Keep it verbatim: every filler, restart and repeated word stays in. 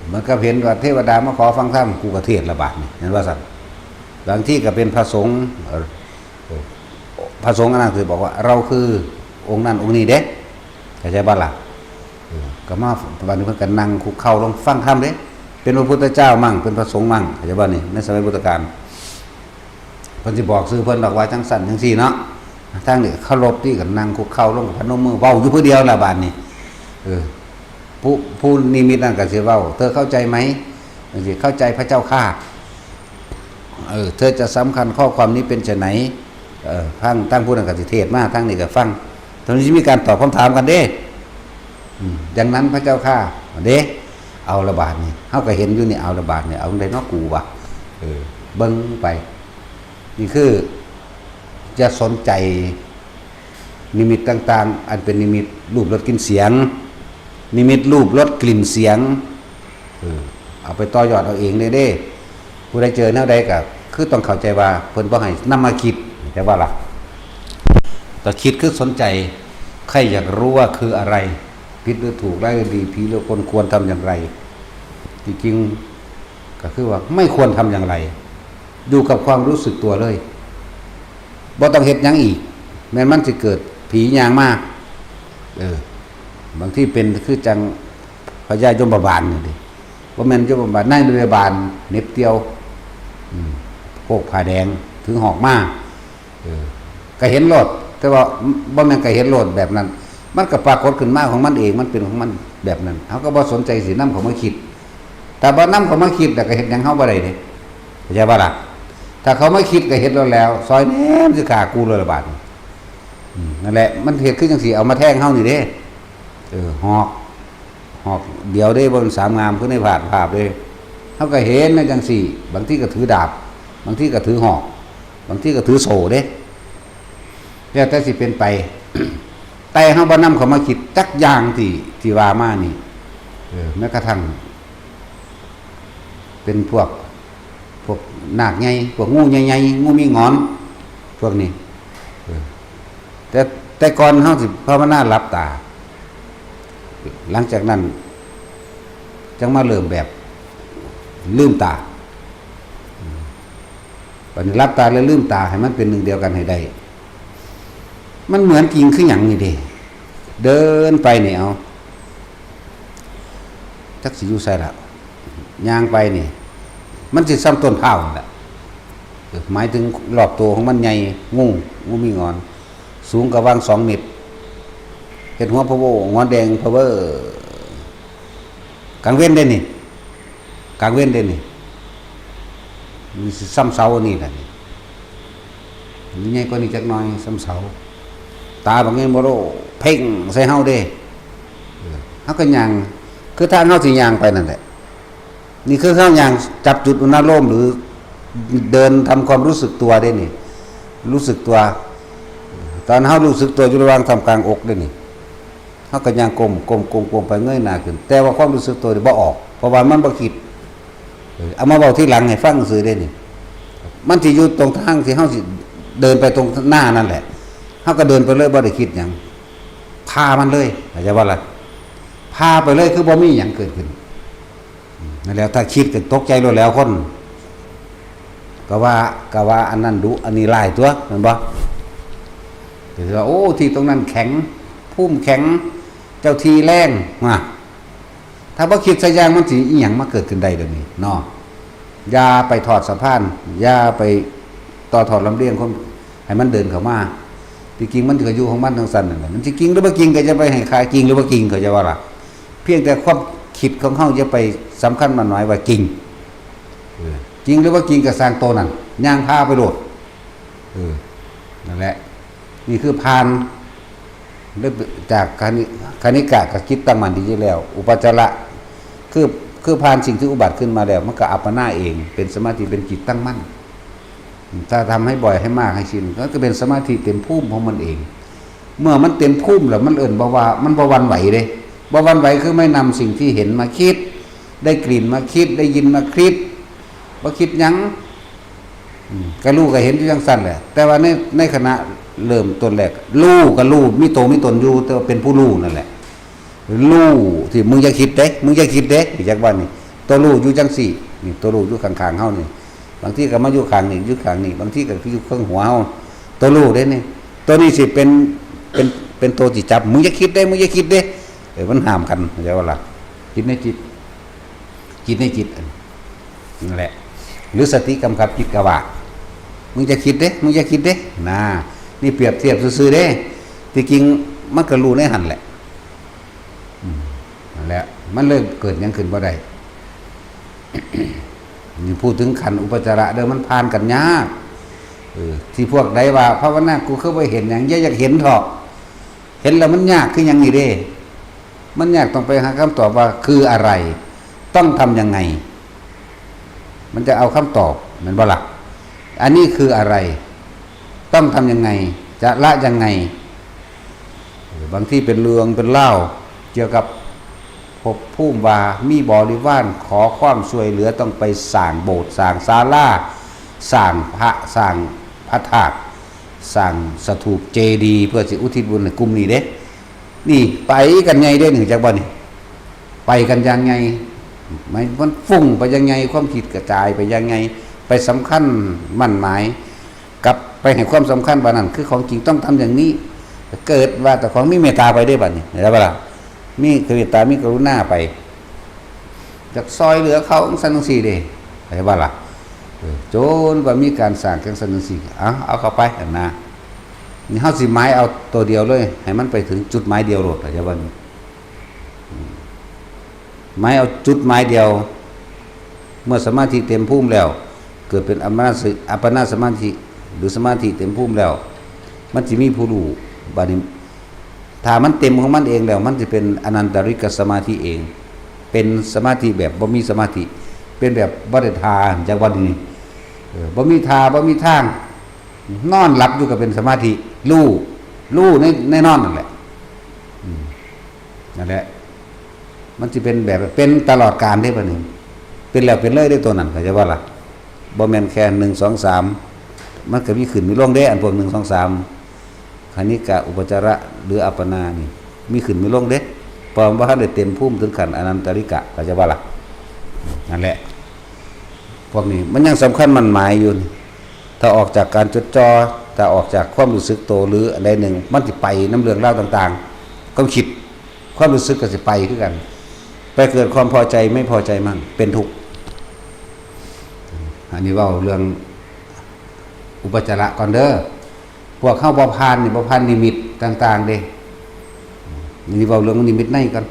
เหมือนกับเห็นว่าเทวดามาขอฟังธรรม กูก็เทศน์ละบาดนี่ เห็นว่าซั่น บางทีก็เป็นพระสงฆ์ เอ่อ พระสงฆ์อันนั้นสิบอกว่า "เราคือองค์นั้นองค์นี้เด้" เข้าใจบ่ล่ะ เออ ก็มา บัดนี้เพิ่นก็นั่งคุกเข่าลงฟังธรรมเด้ เป็นพระพุทธเจ้ามั่ง เป็นพระสงฆ์มั่ง เข้าใจบ่นี่ ในสมัยพุทธกาล เพิ่นสิบอกชื่อเพิ่นดอกว่าจั่งซั่นจั่งซี้เนาะ ทางนี้เคารพติ ก็นั่งคุกเข่าลง พนมมือ เว้าอยู่ผู้เดียวล่ะบาดนี้ เออ ผู้ ผู้นิมิตนั่นก็สิเว้า "เธอเข้าใจไหม?" จั่งซี้ "เข้าใจพระเจ้าข้า" เออ "เธอจะสำคัญข้อความนี้เป็นไฉน" เออ ทาง ทางผู้นั้นก็สิเทศน์มา ทางนี้ก็ฟัง ตอนนี้สิมีการตอบคำถามกันเด้ อืม "อย่างนั้นพระเจ้าข้า" เด้ เอาละบาดนี้ เฮาก็เห็นอยู่นี่ เอาละบาดนี้ เอาจั่งใดเนาะกูวะ เออ เบิ่งไป นี่คือ อย่าสนใจนิมิตต่างๆ อันเป็นนิมิตรูปรสกลิ่นเสียง นิมิตรูปรสกลิ่นเสียง เออ เอาไปต่อยอดเอาเองเลยเด้ ผู้ใดเจอแนวใดก็คือต้องเข้าใจว่าเพิ่นบ่ให้นำมาคิด แต่ว่าล่ะ แต่คิดคือสนใจ ใครอยากรู้ว่าคืออะไร ผิดหรือถูก ร้ายหรือดี ผีหรือคน ควรทำอย่างไร จริงๆ ก็คือว่าไม่ควรทำอย่างไร อยู่กับความรู้สึกตัวเลย บ่ต้องเฮ็ดหยังอีก แม่นมันสิเกิดผีย่างมา เออ บางทีเป็นคือจั่งพญายมบาลนี่ดิ บ่แม่นยมบาล นายพยาบาลเหน็บเตียว อืม โพกผ้าแดง ถือหอกมา เออ ก็เห็นโลด แต่ว่าบ่แม่นก็เห็นโลดแบบนั้น มันก็ปรากฏขึ้นมาของมันเอง มันเป็นของมันแบบนั้น เฮาก็บ่สนใจสินำเขามาคิด แต่บ่นำเขามาคิด แล้วก็เฮ็ดหยังเฮาบ่ได้เด้ เข้าใจบ่ล่ะ ถ้าเขามาคิดก็เฮ็ดแล้วแล้ว ซอยแหนมสิฆ่ากูเลยละบาดนี้ อืม นั่นแหละ มันเฮ็ดคือจั่งซี้ เอามาแทงเฮานี่เด้ เออ หอก หอกเดียวเด้ บ่แม่นสามงามคือในภาพ ภาพเด้ เฮาก็เห็นนะจั่งซี้ บางทีก็ถือดาบ บางทีก็ถือหอก บางทีก็ถือโซ่เด้ แล้วแต่สิเป็นไป แต่เฮาบ่นำเขามาคิดจักอย่างที่ ที่ว่ามานี่ เออ แม้กระทั่ง เป็นพวก พวกนาคใหญ่ พวกงูใหญ่ๆ งูมีหงอน พวกนี้ เออ แต่ แต่ก่อนเฮาสิภาวนาหลับตา หลังจากนั้น จั่งมาเริ่มแบบลืมตา บัดนี้หลับตาแล้วลืมตา ให้มันเป็นหนึ่งเดียวกันให้ได้ มันเหมือนจริงคือหยังนี่เด้ เดินไปนี่ เอา จักสิอยู่ไสล่ะ ย่างไปนี่ มันสิส่ำต้นพร้าวนั่นแหละ เออ หมายถึงรอบตัวของมันใหญ่ งู งูมีหงอน สูงกะหว่างสองเมตร เฮ็ดหัวพะโว้ งอนแดงพะเว้อ กลางเว็นเด้นี่ กลางเว็นเด้นี่ มันสิส่ำเสาอันนี้ล่ะนี่ มันใหญ่กว่านี้จักหน่อย ส่ำเสา ตาบักใหญ่โบโล เพ่งใส่เฮาเด้ เออ เฮาก็ย่าง คือทางเฮาสิย่างไปนั่นแหละ นี่คือเฮาย่างจับจุดอุณาโลม หรือเดินทำความรู้สึกตัวเด้นี่ รู้สึกตัว ตอนเฮารู้สึกตัวอยู่ระหว่างท่ามกลางอกเด้นี่ เฮาก็ย่างก้ม ก้ม ก้ม ก้มไป เงยหน้าขึ้น แต่ว่าความรู้สึกตัวนี่บ่ออก เพราะว่ามันบ่คิด เออ เอามาเว้าทีหลังให้ฟังซื่อเด้นี่ มันสิอยู่ตรงทางที่เฮาสิเดินไปตรงหน้านั่นแหละ เฮาก็เดินไปเลยบ่ได้คิดหยัง พามันเลย เข้าใจบ่ล่ะ พาไปเลย คือบ่มีหยังเกิดขึ้น อืม นั่นแหละ ถ้าคิดก็ตกใจโลดแหล้วคน ก็ว่า ก็ว่าอันนั้นดุ อันนี้ร้ายตั๊ว แม่นบ่ ก็สิว่า โอ้ ที่ตรงนั้นแข็ง ภูมิแข็ง เจ้าที่แรง ว่า ถ้าบ่คิดสักอย่าง มันสิอิหยังมาเกิดขึ้นได้เดี๋ยวนี้เนาะ อย่าไปทอดสะพาน อย่าไปต่อทอดลำเลียงคนให้มันเดินเข้ามา ที่จริงมันก็อยู่ของมันจั่งซั้นนั่นแหละ มันสิจริงหรือบ่จริงก็อย่าไปให้ค่า จริงหรือบ่จริง เข้าใจบ่ล่ะ เพียงแต่ความคิดของเฮาอย่าไปสำคัญหมายหมายว่าจริง เออ จริงหรือบ่จริงก็ซ่างโตนั่น ย่างพาไปโลด เออ นั่นแหละ นี่คือผ่าน เริ่มจากคณิ- คณิกะกับจิตตั้งมั่นดีอยู่แล้ว อุปจาระ คือ คือผ่านสิ่งที่อุบัติขึ้นมาแล้ว มันก็อัปปนาเอง เป็นสมาธิ เป็นจิตตั้งมั่น ถ้าทำให้บ่อย ให้มาก ให้ชิน ก็จะเป็นสมาธิเต็มภูมิของมันเอง เมื่อมันเต็มภูมิแล้ว มันเอิ้นบ่ว่า มันบ่หวั่นไหวเด้ บ่หวั่นไหวคือไม่นำสิ่งที่เห็นมาคิด ได้กลิ่นมาคิด ได้ยินมาคิด บ่คิดหยัง อืม ก็รู้ก็เห็นอยู่จั่งซั้นแหละ แต่ว่าใน ในขณะเริ่มต้นแรก รู้ก็รู้ มีโตมีตนอยู่ แต่ว่าเป็นผู้รู้นั่นแหละ รู้ที่มึงอย่าคิดเด้ มึงอย่าคิดเด้ อยากว่านี่ ตัวรู้อยู่จังซี่ นี่ตัวรู้อยู่ข้างๆเฮานี่ บางทีก็มาอยู่ข้างนี้ อยู่ข้างนี้ บางทีก็อยู่ข้างหัวเฮา ตัวรู้เด้นี่ ตัวนี้สิเป็น เป็น เป็นตัวที่จับ มึงอย่าคิดเด้ มึงอย่าคิดเด้ เออ มันห้ามกัน เข้าใจบ่ล่ะ จิตในจิต จิตในจิต นั่นแหละ หรือสติกำกับจิตกะว่า มึงอย่าคิดเด้ มึงอย่าคิดเด้ นะ นี่เปรียบเทียบซื่อๆเด้ ที่จริงมันก็รู้ในหั่นแหละ อืม นั่นแหละ มันเลยเกิดหยังขึ้นบ่ได้ นี่พูดถึงขั้นอุปจาระเด้อ มันผ่านกันยาก เออ ที่พวกใดว่า ภาวนากูคือบ่เห็นหยัง อย่าอยากเห็นเถาะ เห็นแล้วมันยากคือหยังนี่เด้ มันยาก ต้องไปหาคำตอบว่าคืออะไร ต้องทำยังไง มันจะเอาคำตอบ แม่นบ่ล่ะ อันนี้คืออะไร ต้องทำยังไง จะละยังไง เออ บางทีเป็นเรื่องเป็นเล่าว เกี่ยวกับภพภูมิว่ามีบริวารขอความช่วยเหลือ ต้องไปสร้างโบสถ์ สร้างศาลา สร้างพระ สร้างพระธาตุ สร้างสถูปเจดีย์ เพื่อสิอุทิศบุญให้กลุ่มนี้เด้ นี่ไปกันใหญ่เด้นี่ จักบ่นี่ ไปกันอย่างไง มัน มันฟุ้งไปยังไง ความคิดกระจายไปยังไง ไปสำคัญมั่นหมาย กับไปให้ความสำคัญว่านั่นคือของจริง ต้องทำอย่างนี้ เกิดว่าแต่ของมีเมตตาไปได้บัดนี้ เห็นบ่ล่ะ มีเมตตา มีกรุณาไป อยากซอยเหลือเขาจังซั่นจังซี่เด้ เห็นบ่ล่ะ เออ จนว่ามีการสร้างจังซั่นจังซี่ เอา เอาเข้าไปหั่นนะ นี่เฮาสิหมายเอาตัวเดียวเลย ให้มันไปถึงจุดหมายเดียวโลด เข้าใจบ่นี่ อืม หมายเอาจุดหมายเดียว เมื่อสมาธิเต็มภูมิแล้ว เกิดเป็นอัปปนาส อัปปนาสมาธิ หรือสมาธิเต็มภูมิแล้ว มันสิมีผู้รู้ บัดนี้ ถ้ามันเต็มของมันเองแล้ว มันสิเป็นอนันตริกสมาธิเอง เป็นสมาธิแบบบ่มีสมาธิ เป็นแบบบ่ได้ท่า จักว่านี่ เออ บ่มีท่า บ่มีทาง นอนหลับอยู่ก็เป็นสมาธิ รู้ รู้ใน ในนอนนั่นแหละ อืม นั่นแหละ มันสิเป็นแบบ เป็นตลอดกาลเด้บัดนี้ เป็นแล้วเป็นเลยเด้ตัวนั้น เข้าใจบ่ล่ะ บ่แม่นแค่หนึ่ง สอง สาม มันก็มีขึ้นมีลงเด้ อันพวก หนึ่ง สอง สาม คณิกะ อุปจาระ หรืออัปปนานี่ มีขึ้นมีลงเด้ เพราะว่าบ่ทันได้เต็มภูมิถึงขั้นอนันตริกะ เข้าใจบ่ล่ะ นั่นแหละ พวกนี้มันยังสำคัญมั่นหมายอยู่นี่ ถ้าออกจากการจดจ่อ ถ้าออกจากความรู้สึกโตหรืออะไรหนึ่ง มันสิไปนำเรื่องราวต่างๆ ความคิด ความรู้สึกก็สิไปคือกัน ไปเกิดความพอใจไม่พอใจมั่ง เป็นทุกข์ อันนี้เว้าเรื่องอุปจาระก่อนเด้อ พวกเฮาบ่ผ่านนี่ บ่ผ่านนิมิตต่างๆเด้ นี่เว้าเรื่องนิมิตในก่อน